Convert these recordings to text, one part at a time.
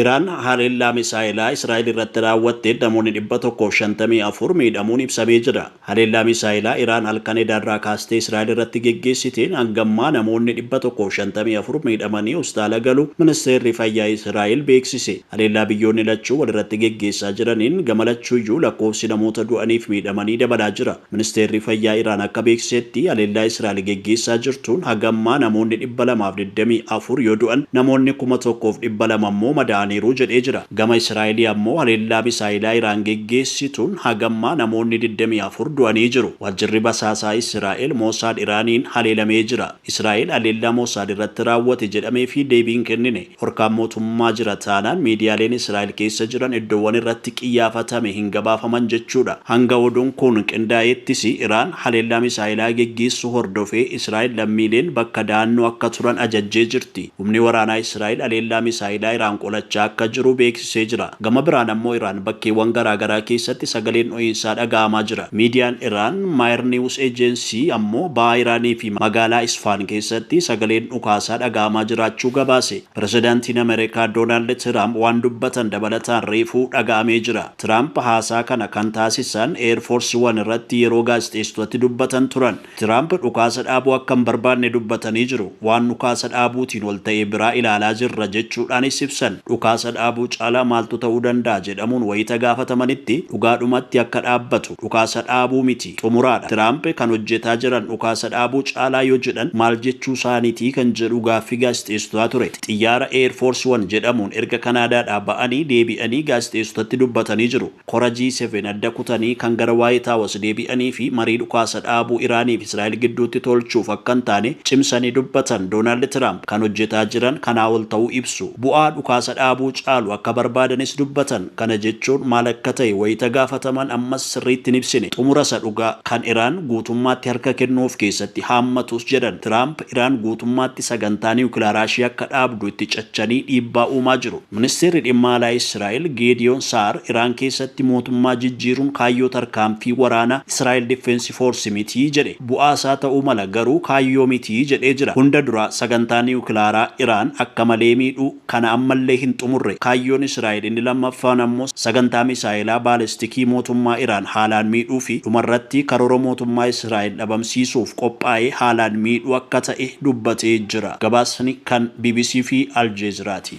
Iraan haleellaa misaa'elaa Israa'el irratti raawwatteen namoonni 154 miidhamuun ibsamee jira. Haleellaa misaa'elaa Iraan halkan edaarraa kaastee Israa'el irratti geggeessiteen hangammaa namoonni 154 miidhamanii hospitaala galu ministeerri fayyaa Israa'el beeksise. Haleellaa biyyoonni lachuu walirratti geggeessaa jiraniin gama lachuuyyuu lakkoofsi namoota du'aniif miidhamanii dabalaa jira. Ministeerri fayyaa Iraan akka beeksisetti, haleellaa Israa'el geggeessaa jirtuun hagammaa namoonni 224 yoo du'an, namoonni 1200 ammoo madaa'aniiru jedhee jira. Gama Israa'elii ammoo haleellaa misaa'elaa Iraan geggeessituun hagammaa namoonni 24 du'anii jiru. Waajjirri basaasaa Israa'el Moosaad Iraaniin haleelamee jira. Israa'el haleellaa Moosaad irratti raawwate jedhameefi deebii hin kennine. Dhorkaan mootummaa jira taanaan miidiyaaleen Israa'el keessa jiran iddoowwan irratti qiyyaafatame hin gabaafaman jechuudha. Hanga oduun kun qindaa'ettis Iraan haleellaa misaa'elaa geggeessuu hordofee Israa'el lammiileen bakka dahannoo akka turan ajajjee jirti. Humni waraanaa Israa'el haleellaa misaa'elaa Iraan qolachaa akka jiru beeksisee jira. Gama biraan ammoo Iraan bakkeewwan garaa garaa keessatti sagaleen dho'iinsaa dhaga'amaa jira. Miidiyaan Iraan Mehr News Agency ammoo baha Iraanii fi magaalaa Isfaan keessatti sagaleen dhukaasaa dhaga'amaa jiraachuu gabaase. Pirezidaantiin Ameerikaa Doonaald Tiraamp waan dubbatan dabalataan reefuu dhaga'amee jira. Tiraamp haasaa kana kan taasisan Air Force One irratti yeroo gaazexeessitotatti dubbatan turan. Tiraamp dhukaasa dhaabuu akka hin barbaanne dubbatanii jiru. Waan dhukaasa dhaabuutiin ol ta'e biraa ilaalaa jirra jechuudhaanis ibsan. Dhukaasa dhaabuu caalaa maaltu ta'uu danda'a jedhamuun wayita gaafatamanitti, dhugaadhumatti akka dhaabbatu. Dhukaasa dhaabuu miti. Xumuraadha. Tiraamp kan hojjetaa jiran dhukaasa dhaabuu caalaa yoo jedhan maal jechuusaanitii kan jedhu gaaffii gaazexeessitotaa ture. Xiyyaara Air Force One jedhamuun erga Kanaadaadhaa ba'anii deebi'anii gaazexeessotatti dubbatanii jiru. Kora G7 adda kutanii kan gara Waayit Haawus deebi'anii fi marii dhukaasa dhaabuu Iraanii fi Israa'el gidduutti tolchuuf akka hin taane cimsanii dubbatan Doonaald Tiraamp kan hojjetaa jiran kanaa ol ta'uu ibsu. Bu'aa dhukaasa dhaabuu caalu akka barbaadanis dubbatan. Kana jechuun maal akka ta'e wayita gaafataman ammas sirriitti hin ibsine. Xumura isa dhugaa, kan Iraan guutummaatti harka kennuu of keessatti haammatus jedhan. Tiraamp Iraan guutummaatti sagantaa niwukilaraa ishee akka dhaabdu itti cachanii dhiibbaa uumaa jiru. Ministeerri Dhimma Alaa Israa'el Geediyoon Sa'ar Iraan keessatti mootummaa jijjiiruun kaayyoo tarkaanfii waraana Israel Defense Force miti jedhe. Bu'aa isaa ta'uu mala garuu kaayyoo miti jedhee jira. Hunda dura sagantaa niwukilaaraa Iraan akka malee miidhuu, kana ammallee hin xumurre. Kaayyoon Israa'el inni lammaffaan ammoo sagantaa misaa'elaa baalistikii mootummaa Iraan haalaan miidhuu fi dhumarratti karoora mootummaa Israa'el dhabamsiisuuf qophaa'e haalaan miidhuu akka ta'e dubbatee jira. Gabaasni kan bbc fi Aljeeziraati.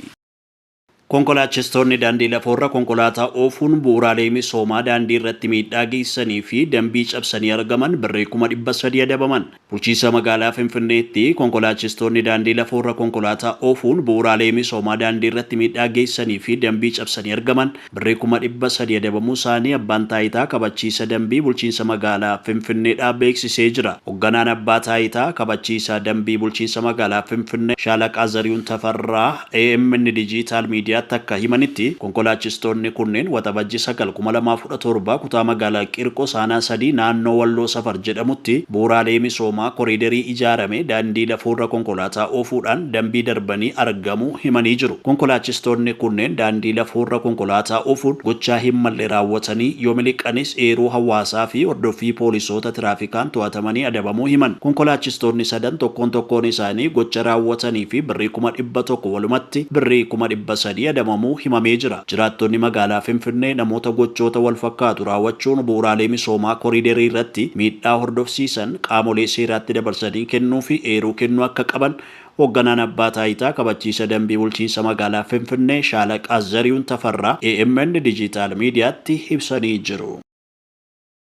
Konkolaachistoonni daandii lafoorra konkolaataa oofuun bu'uuraalee misoomaa daandii irratti miidhaa geessanii fi dambii cabsanii argaman birrii 300,000 adabaman. Bulchiinsa magaalaa Finfinneetti konkolaachistoonni daandii lafoorra konkolaataa oofuun bu'uuraalee misoomaa daandii irratti miidhaa geessanii fi dambii cabsanii argaman birrii 300,000 adabamuu isaanii Abbaan Taayitaa Kabachiisa Dambii Bulchiinsa Magaalaa Finfinneedhaa beeksisee jira. Hogganaan Abbaa Taayitaa Kabachiisa Dambii Bulchiinsa Magaalaa Finfinnee Shaalaqaa Zariyuun Tafarraa AMN Dijiitaal Miidiyaatti akka himanitti, konkolaachistoonni kunneen Waxabajji 9, 2017 kutaa magaalaa Qiirqos aanaa 3 naannoo Walloo Safar jedhamutti bu'uuraalee misoomaa koriidarii ijaarame daandii lafoorra konkolaataa oofuudhaan dambii darbanii argamuu himanii jiru. Konkolaachistoonni kunneen daandii lafoorra konkolaataa oofuun gochaa hin malle raawwatanii yoo miliqanis eeruu hawaasaa fi hordoffii poolisoota tiraafikaan to'atamanii adabamuu himan. Konkolaachistoonni sadan tokkoon tokkoon isaanii gocha raawwatanii fi birrii 100,000 walumatti birrii 300,000 adabamuu himamee jira. Jiraattonni magaalaa Finfinnee namoota gochoota walfakkaatu raawwachuun bu'uuraalee misoomaa koriidarii irratti miidhaa hordofsiisan qaamolee seeraatti dabarsanii kennuu fi eeruu kennuu akka qaban Hogganaan Abbaa Taayitaa Kabachiisa Dambii Bulchiinsa Magaalaa Finfinnee Shaalaqaa Zariyuun Tafarraa AMN Dijiitaal Miidiyaatti ibsanii jiru.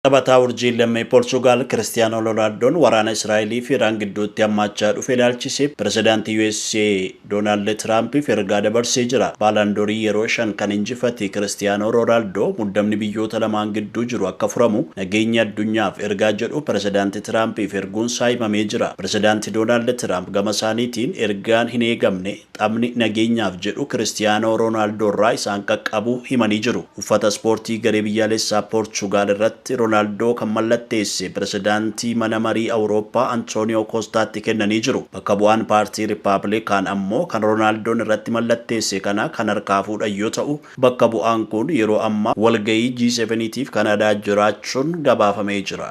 Taphataa urjii lammii Poorchugaal Kiristiyaanoo Roonaaldoon waraana Israa'elii fi Iraan gidduutti hammaachaa dhufe ilaalchisee Pirezidaantii USA Doonaald Tiraampiif ergaa dabarsee jira. Baalaandorii yeroo 5 kan injifate Kiristiyaanoo Roonaaldoo muddamni biyyoota lamaan gidduu jiru akka furamu nageenyi addunyaaf ergaa jedhu Pirezidaanti Tiraampiif erguunsaa himamee jira. Pirezidaanti Doonaald Tiraamp gamasaaniitiin ergaan hin eegamne taphni nageenyaaf jedhu Kiristiyaanoo Roonaaldoorraa isaan qaqqabuu himanii jiru. Uffata ispoortii garee biyyaalessaa Poorchugaal irratti Roonaaldoo kan mallatteesse Pirezidaantii Mana Marii Awurooppaa Antooniyoo Koostaatti kennanii jiru. Bakka bu'aan paartii Rippaabilikaan ammoo kan Roonaaldoon irratti mallatteesse kana kan harkaa fuudhan yoo ta'u, Bakka bu'aan kun yeroo ammaa walgahii G7tiif Kanaadaa jiraachuun gabaafamee jira.